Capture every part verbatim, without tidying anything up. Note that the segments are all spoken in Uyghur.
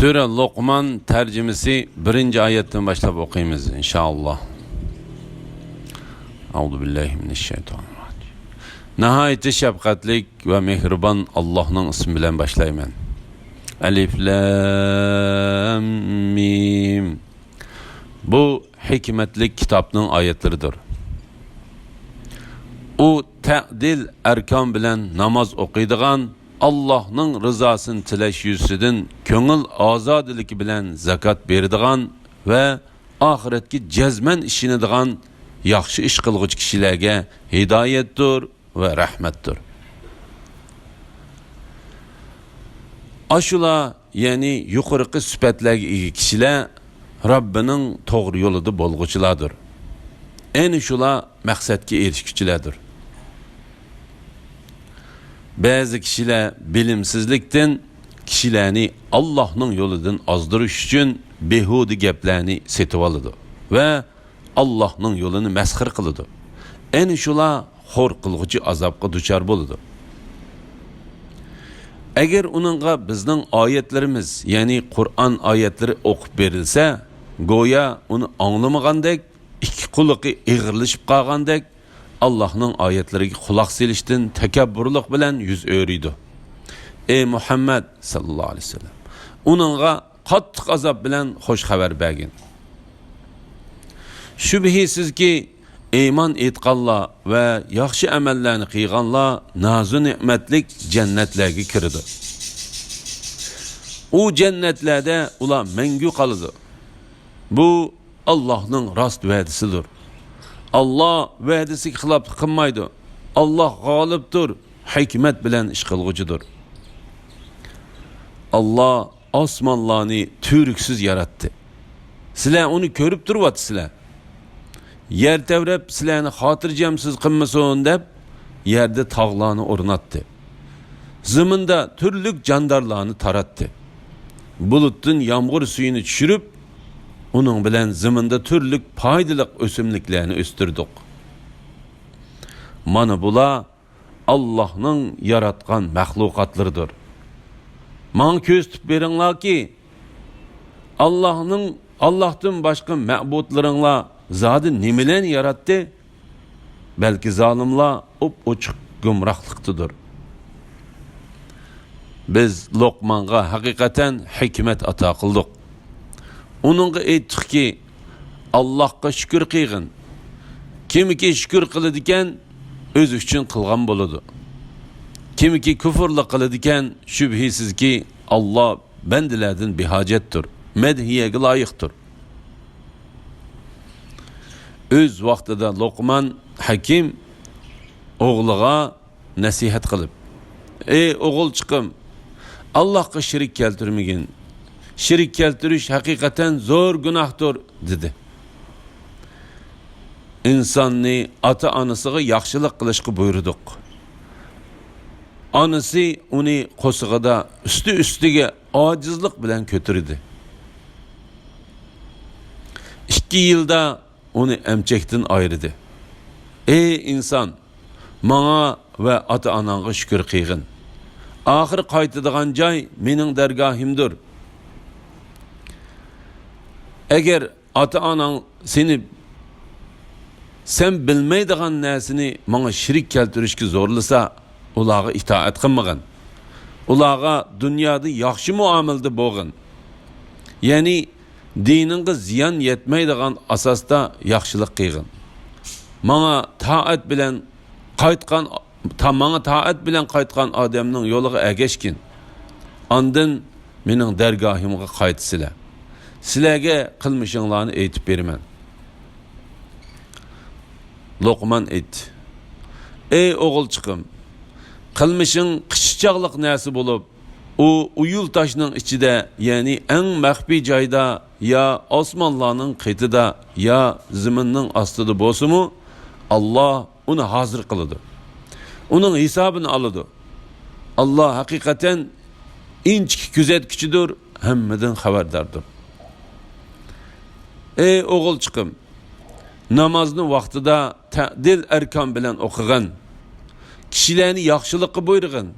سۈرە لوقمان تەرجىمىسى بىرىنچى ئايەتتىن باشلاپ ئوقۇيمىز، ئىنشائاللا. ئەئۇزۇ بىللاھى مىنەششەيتانىرراجىم. ناھايىتى شەپقەتلىك ۋە مېھرىبان ئاللاھنىڭ ئىسمى بىلەن باشلايمەن. ئەلىف لام مىم. بۇ ھېكمەتلىك كىتابنىڭ ئايەتلىرىدۇر. ئۇ تەئدىل ئەركان بىلەن ناماز ئوقۇيدىغان، ئاللاھنىڭ رىزاسىنى تىلەش يۈزىسىدىن كۆڭۈل ئازادىلىكى بىلەن زاكات بېرىدىغان ۋە ئاخىرەتكە جەزمەن ئىشىنىدىغان ياخشى ئىش قىلغۇچى كىشىلەرگە ھىدايەتتۇر ۋە رەھمەتتۇر. ئاشۇلار، يەنى يۇقىرىقى سۈپەتلەرگە ئىگە كىشىلەر رەببىنىڭ توغرا يولىدا بولغۇچىلاردۇر. ئەنە شۇلار مەقسەتكە ئېرىشكۈچىلەردۇر. بەزى كىشىلەر بىلىمسىزلىكتىن كىشىلەرنى ئاللاھنىڭ يولىدىن ئازدۇرۇش ئۈچۈن بىھۇدە گەپلەرنى سېتىۋالىدۇ ۋە ئاللاھنىڭ يولىنى مەسخىرە قىلىدۇ. ئەنە شۇلار خور قىلغۇچى ئازابقا دۇچار بولىدۇ. ئەگەر ئۇنىڭغا بىزنىڭ ئايەتلىرىمىز، يەنى قۇرئان ئايەتلىرى ئوقۇپ بېرىلسە، گويا ئۇنى ئاڭلىمىغاندەك، ئىككى قۇلىقى ئېغىرلىشىپ قالغاندەك، ئاللاھنىڭ ئايەتلىرىگە قۇلاق سېلىشتىن تەكەببۇرلۇق بىلەن يۈز ئۆرۈيدۇ. ئەي مۇھەممەد ساللاللاھۇ ئەلەيھى ۋەسەللەم، ئۇنىڭغا قاتتىق ئازاب بىلەن خوش خەۋەر بەرگىن. شۈبھىسىزكى، ئىمان ئېيتقانلار ۋە ياخشى ئەمەللەرنى قىلغانلار نازۇ نېمەتلىك جەننەتلەرگە كىرىدۇ. ئۇ جەننەتلەردە ئۇلار مەڭگۈ قالىدۇ. بۇ ئاللاھنىڭ راست ۋەدىسىدۇر. ئاللاھ ۋەدىسىگە خىلاپلىق قىلمايدۇ. ئاللاھ غالىبتۇر، ھېكمەت بىلەن ئىش قىلغۇچىدۇر. ئاللاھ ئاسمانلارنى تۈۋرۈكسىز ياراتتى. سىلەر ئۇنى كۆرۈپ تۇرۇۋاتىسىلەر. يەر تەۋرەپ سىلەرنى خاتىرجەمسىز قىلمىسۇن دەپ، يەردە تاغلارنى ئورناتتى. زېمىندا تۈرلۈك جاندارلارنى تاراتتى. بۇلۇتتىن يامغۇر سۈيىنى چۈشۈرۈپ، ئۇنىڭ بىلەن زېمىندا تۈرلۈك پايدىلىق ئۆسۈملۈكلەرنى ئۆستۈردۇق. مانا بۇلار ئاللاھنىڭ ياراتقان مەخلۇقاتلىرىدۇر. ماڭا كۆرسىتىپ بېرىڭلاركى، ئاللاھنىڭ، ئاللاھتىن باشقا مەبۇدلىرىڭلار زادى نېمىلەرنى ياراتتى؟ بەلكى زالىملار ئوپئوچۇق گۇمراھلىقتىدۇر. بىز لوقمانغا ھەقىقەتەن ھېكمەت ئاتا قىلدۇق. ئۇنىڭغا ئېيتتۇقكى، ئاللاھقا شۈكۈر قىلغىن. كىمكى شۈكۈر قىلىدىكەن، ئۆزى ئۈچۈن قىلغان بولىدۇ. كىمكى كۇفرلۇق قىلىدىكەن، شۈبھىسىزكى، ئاللاھ بەندىلەردىن بىھاجەتتۇر، مەدھىيەگە لايىقتۇر. ئۆز ۋاقتىدا لوقمان ھەكىم ئوغلىغا نەسىھەت قىلىپ، ئەي ئوغۇلچىقىم، ئاللاھقا شېرىك كەلتۈرمىگىن. شېرىك كەلتۈرۈش ھەقىقەتەن زور گۇناھتۇر، دېدى. ئىنساننى ئاتا-ئانىسىغا ياخشىلىق قىلىشقا بۇيرۇدۇق. ئانىسى ئۇنى قورسىقىدا ئۈستى-ئۈستىگە ئاجىزلىق بىلەن كۆتۈردى. ئىككى يىلدا ئۇنى ئەمچەكتىن ئايرىدى. ئەي ئىنسان، ماڭا ۋە ئاتا-ئاناڭغا شۈكۈر قىلغىن. ئاخىر قايتىدىغان جاي مېنىڭ دەرگاھىمدۇر. ئەگەر ئاتا-ئاناڭ سېنى، سەن بىلمەيدىغان نەرسىنى ماڭا شېرىك كەلتۈرۈشكە زورلىسا، ئۇلارغا ئىتائەت قىلمىغىن. ئۇلارغا دۇنيادا ياخشى مۇئامىلىدە بولغىن. يەنى دىنىڭغا زىيان يەتمەيدىغان ئاساستا ياخشىلىق قىلغىن. ماڭا تائەت بىلەن قايتقان، تا-، ماڭا تائەت بىلەن قايتقان ئادەمنىڭ يولىغا ئەگەشكىن. ئاندىن مېنىڭ دەرگاھىمغا قايتىسىلەر. سىلەرگە قىلمىشىڭلارنى ئېيتىپ بېرىمەن. لوقمان ئېيتتى، ئەي ئوغۇلچىقىم، قىلمىشىڭ قىچا چاغلىق نەرسە بولۇپ، ئۇ ئۇيۇل تاشنىڭ ئىچىدە، يەنى ئەڭ مەخپىي جايدا، يا ئاسمانلارنىڭ قېتىدا، يا زېمىننىڭ ئاستىدا بولسىمۇ، ئاللاھ ئۇنى ھازىر قىلىدۇ. ئۇنىڭ ھېسابىنى ئالىدۇ. ئاللاھ ھەقىقەتەن ئىنچىكە كۆزەتكۈچىدۇر، ھەممىدىن خەۋەرداردۇر. ئەي ئوغۇلچىقىم، نامازنى ۋاقتىدا تەئدىل ئەركان بىلەن ئوقۇغىن. كىشىلەرنى ياخشىلىققا بۇيرۇغىن.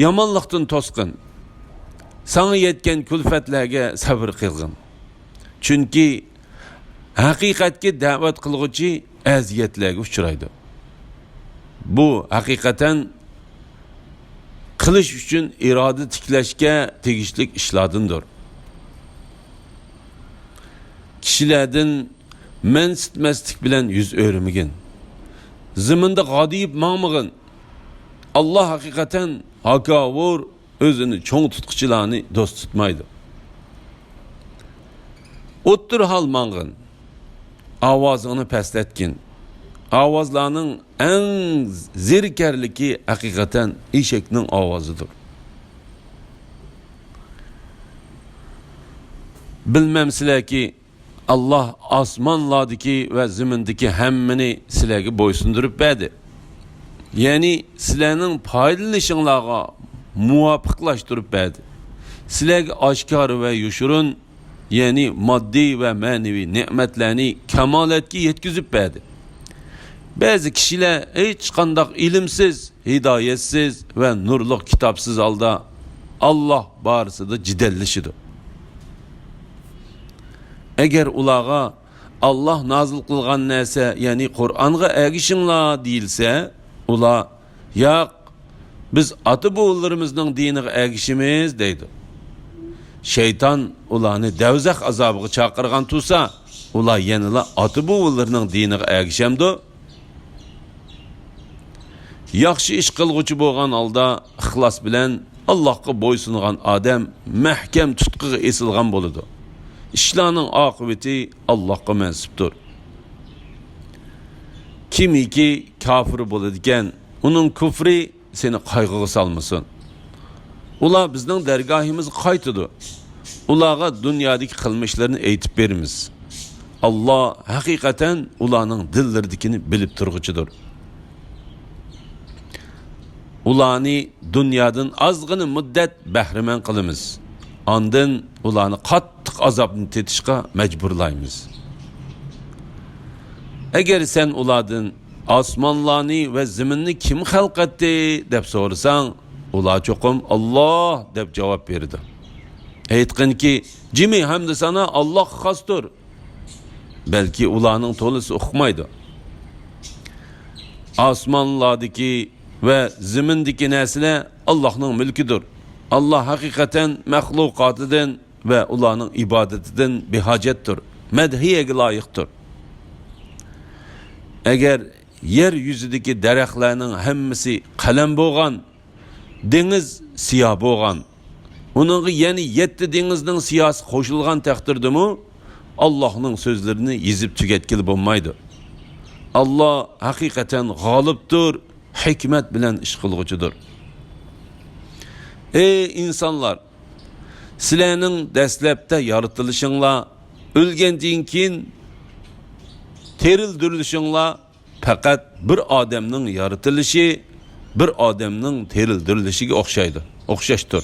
يامانلىقتىن توسقىن. ساڭا يەتكەن كۈلپەتلەرگە سەۋر قىلغىن. چۈنكى ھەقىقەتكە دەۋەت قىلغۇچى ئەزىيەتلەرگە ئۇچرايدۇ. بۇ ھەقىقەتەن قىلىش ئۈچۈن ئىرادە تىكلەشكە تېگىشلىك ئىشلاردىندۇر. كىشىلەردىن مەنسىتمەسلىك بىلەن يۈز ئۆرۈمىگىن. زېمىندا غادىيىپ ماڭمىغىن. ئاللا ھەقىقەتەن ھاكاۋۇر، ئۆزىنى چوڭ تۇتقۇچىلارنى دوست تۇتمايدۇ. ئوتتۇرا ھال ماڭغىن. ئاۋازىڭنى پەسلەتكىن. ئاۋازلارنىڭ ئەڭ زېرىكەرلىكى ھەقىقەتەن ئېشەكنىڭ ئاۋازىدۇر. بىلمەمسىلەركى، ئاللا ئاسمانلاردىكى ۋە زېمىندىكى ھەممىنى سىلەرگە بويسۇندۇرۇپ بەردى. يەنى سىلەرنىڭ پايدىلىنىشىڭلارغا مۇۋاپىقلاشتۇرۇپ بەردى. سىلەرگە ئاشكارا ۋە يوشۇرۇن، يەنى ماددىي ۋە مەنىۋى نېمەتلەرنى كامالەتكە يەتكۈزۈپ بەردى. بەزى كىشىلەر ھېچقانداق ئىلىمسىز، ھىدايەتسىز ۋە نۇرلۇق كىتابسىز ھالدا ئاللا بارىسىدا جېدەللىشىدۇ. ئەگەر ئۇلارغا ئاللا نازىل قىلغان نەرسە، يەنى قۇرئانغا ئەگىشىڭلار دېيىلسە، ئۇلار، ياق، بىز ئاتا-بوۋىلىرىمىزنىڭ دىنىغا ئەگىشىمىز دەيدۇ. شەيتان ئۇلارنى دەۋزەخ ئازابىغا چاقىرغان تۇرسا، ئۇلار يەنىلا ئاتا-بوۋىلىرىنىڭ دىنىغا ئەگىشەمدۇ؟ ياخشى ئىش قىلغۇچى بولغان ھالدا ئىخلاس بىلەن ئاللاھقا بويسۇنغان ئادەم مەھكەم تۇتقىغا ئېسىلغان بولىدۇ. ئىشلارنىڭ ئاقىۋىتى ئاللاھقا مەنسۇپتۇر. كىمكى كاپىر بولىدىكەن، ئۇنىڭ كۇفرى سېنى قايغىغا سالمىسۇن. ئۇلار بىزنىڭ دەرگاھىمىزغا قايتىدۇ. ئۇلارغا دۇنيادىكى قىلمىشلىرىنى ئېيتىپ بېرىمىز. ئاللا ھەقىقەتەن ئۇلارنىڭ دىللىرىدىكىنى بىلىپ تۇرغۇچىدۇر. ئۇلارنى دۇنيادىن ئازغىنە مۇددەت بەھرىمەن قىلىمىز. ئاندىن ئۇلارنى قاتتىق ئازابنى تېتىشقا مەجبۇرلايمىز. ئەگەر سەن ئۇلاردىن، ئاسمانلارنى ۋە زېمىننى كىم خەلق ئەتتى؟ دەپ سورىساڭ، ئۇلار چوقۇم، ئاللا، دەپ جاۋاب بېرىدۇ. ئېيتقىنكى، جىمى ھەمدۇسانا ئاللاغا خاستۇر. بەلكى ئۇلارنىڭ تولىسى ئۇقمايدۇ. ئاسمانلاردىكى ۋە زېمىندىكى نەرسىلەر ئاللاھنىڭ مۈلكىدۇر. ئاللا ھەقىقەتەن مەخلۇقاتىدىن ۋە ئۇلارنىڭ ئىبادىتىدىن بىھاجەتتۇر، مەدھىيەگە لايىقتۇر. ئەگەر يەر يۈزىدىكى دەرەخلەرنىڭ ھەممىسى قەلەم بولغان، دېڭىز سىياھ بولغان، ئۇنىڭغا يەنە يەتتە دېڭىزنىڭ سىياھىسى قوشۇلغان تەقدىردىمۇ، ئاللاھنىڭ سۆزلىرىنى يېزىپ تۈگەتكىلى بولمايدۇ. ئاللا ھەقىقەتەن غالىبتۇر، ھېكمەت بىلەن ئىش قىلغۇچىدۇر. ئەي ئىنسانلار! سىلەرنىڭ دەسلەپتە يارىتىلىشىڭلار، ئۆلگەندىن كېيىن تىرىلدۈرۈلۈشۈڭلار پەقەت بىر ئادەمنىڭ يارىتىلىشى، بىر ئادەمنىڭ تىرىلدۈرۈلۈشىگە ئوخشايدۇ، ئوخشاشتۇر.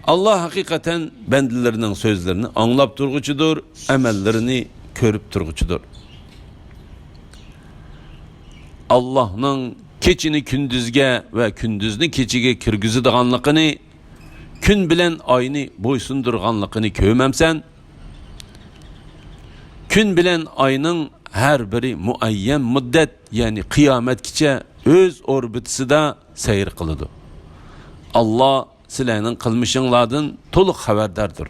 ئاللا ھەقىقەتەن بەندىلىرىنىڭ سۆزلىرىنى ئاڭلاپ تۇرغۇچىدۇر، ئەمەللىرىنى كۆرۈپ تۇرغۇچىدۇر. ئاللاھنىڭ كېچىنى كۈندۈزگە ۋە كۈندۈزنى كېچىگە كىرگۈزىدىغانلىقىنى، كۈن بىلەن ئاينى بويسۇندۇرغانلىقىنى كۆرمەمسەن؟ كۈن بىلەن ئاينىڭ ھەر بىرى مۇئەييەن مۇددەت، يەنى قىيامەتكىچە ئۆز ئوربىتىسىدا سەير قىلىدۇ. ئاللا سىلەرنىڭ قىلمىشىڭلاردىن تولۇق خەۋەرداردۇر.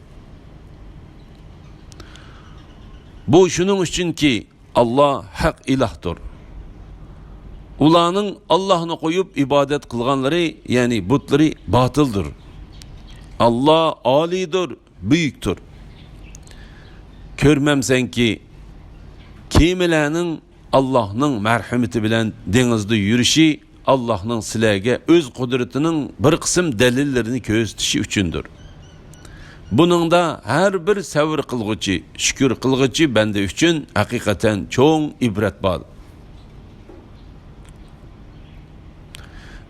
بۇ شۇنىڭ ئۈچۈنكى، ئاللا ھەق ئىلاھتۇر. ئۇلارنىڭ ئاللاھنى قويۇپ ئىبادەت قىلغانلىرى، يەنى بۇتلىرى باتىلدۇر. ئاللا ئالىيدۇر، بۈيۈكتۇر. كۆرمەمسەنكى، كېمىلەرنىڭ ئاللاھنىڭ مەرھىمىتى بىلەن دېڭىزدا يۈرۈشى ئاللاھنىڭ سىلەرگە ئۆز قۇدرىتىنىڭ بىر قىسىم دەلىللىرىنى كۆرسىتىشى ئۈچۈندۇر. بۇنىڭدا ھەر بىر سەۋر قىلغۇچى، شۈكۈر قىلغۇچى بەندە ئۈچۈن ھەقىقەتەن چوڭ ئىبرەت بار.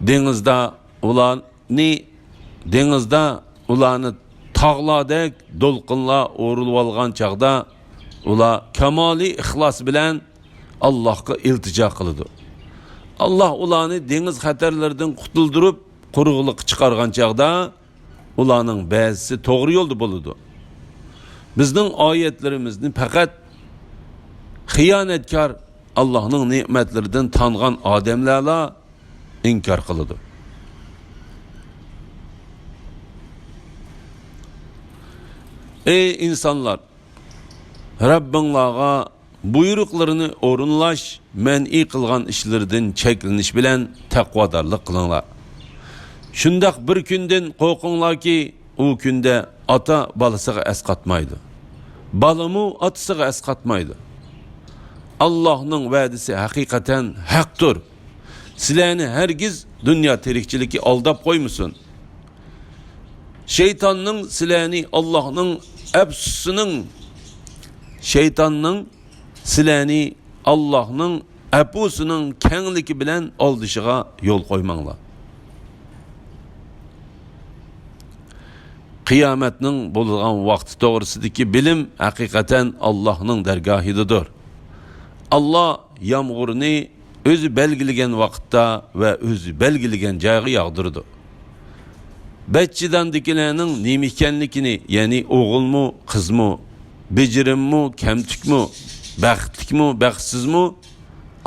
دېڭىزدا ئۇلارنى، دېڭىزدا ئۇلارنى تاغلاردەك دولقۇنلار ئورۇلۇۋالغان چاغدا، ئۇلار كامالىي ئىخلاس بىلەن ئاللاھقا ئىلتىجا قىلىدۇ. ئاللاھ ئۇلارنى دېڭىز خەتەرلىرىدىن قۇتۇلدۇرۇپ، قۇرۇقلۇققا چىقارغان چاغدا، ئۇلارنىڭ بەزىسى توغرا يولدا بولىدۇ. بىزنىڭ ئايەتلىرىمىزنى پەقەت خىيانەتكار، ئاللاھنىڭ نېمەتلىرىدىن تانغان ئادەملەرلا ئىنكار قىلىدۇ. ئەي ئىنسانلار! رەببىڭلارغا بۇيرۇقلىرىنى ئورۇنلاش، مەنئى قىلغان ئىشلىرىدىن چەكلىنىش بىلەن تەقۋادارلىق قىلىڭلار. شۇنداق بىر كۈندىن قورقۇڭلاركى، ئۇ كۈندە ئاتا بالىسىغا ئەسقاتمايدۇ، بالىمۇ ئاتىسىغا ئەسقاتمايدۇ. ئاللاھنىڭ ۋەدىسى ھەقىقەتەن ھەقتۇر. سىلەرنى ھەرگىز دۇنيا تىرىكچىلىكى ئالداپ قويمىسۇن. شەيتاننىڭ سىلەرنى ئاللاھنىڭ ئەپسۇسىنىڭ، شەيتاننىڭ سىلەرنى ئاللاھنىڭ ئەپۇسىنىڭ كەڭلىكى بىلەن ئالدىشىغا يول قويماڭلار. قىيامەتنىڭ بولىدىغان ۋاقتى توغرىسىدىكى بىلىم ھەقىقەتەن ئاللاھنىڭ دەرگاھىدىدۇر. ئاللا يامغۇرنى ئۆزى بەلگىلىگەن ۋاقىتتا ۋە ئۆزى بەلگىلىگەن جايغا ياغدۇرىدۇ. بەچچىداندىكىلەرنىڭ نېمە ئىكەنلىكىنى، يەنى ئوغۇلمۇ، قىزمۇ، بېجىرىممۇ، كەمتۈكمۇ، بەختلىكمۇ، بەختسىزمۇ،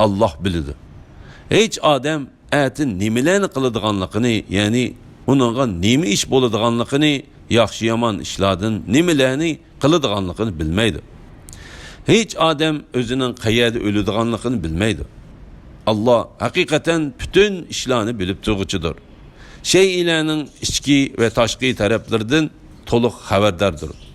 ئاللا بىلىدۇ. ھېچ ئادەم ئەتە نېمىلەرنى قىلىدىغانلىقىنى، يەنى ئۇنىڭغا نېمە ئىش بولىدىغانلىقىنى، ياخشى-يامان ئىشلاردىن نېمىلەرنى قىلىدىغانلىقىنى بىلمەيدۇ. ھېچ ئادەم ئۆزىنىڭ قەيەردە ئۆلىدىغانلىقىنى بىلمەيدۇ. ئاللا ھەقىقەتەن پۈتۈن ئىشلارنى بىلىپ تۇرغۇچىدۇر. شەيئىلەرنىڭ ئىچكى ۋە تاشقى تەرەپلىرىدىن تولۇق خەۋەرداردۇر.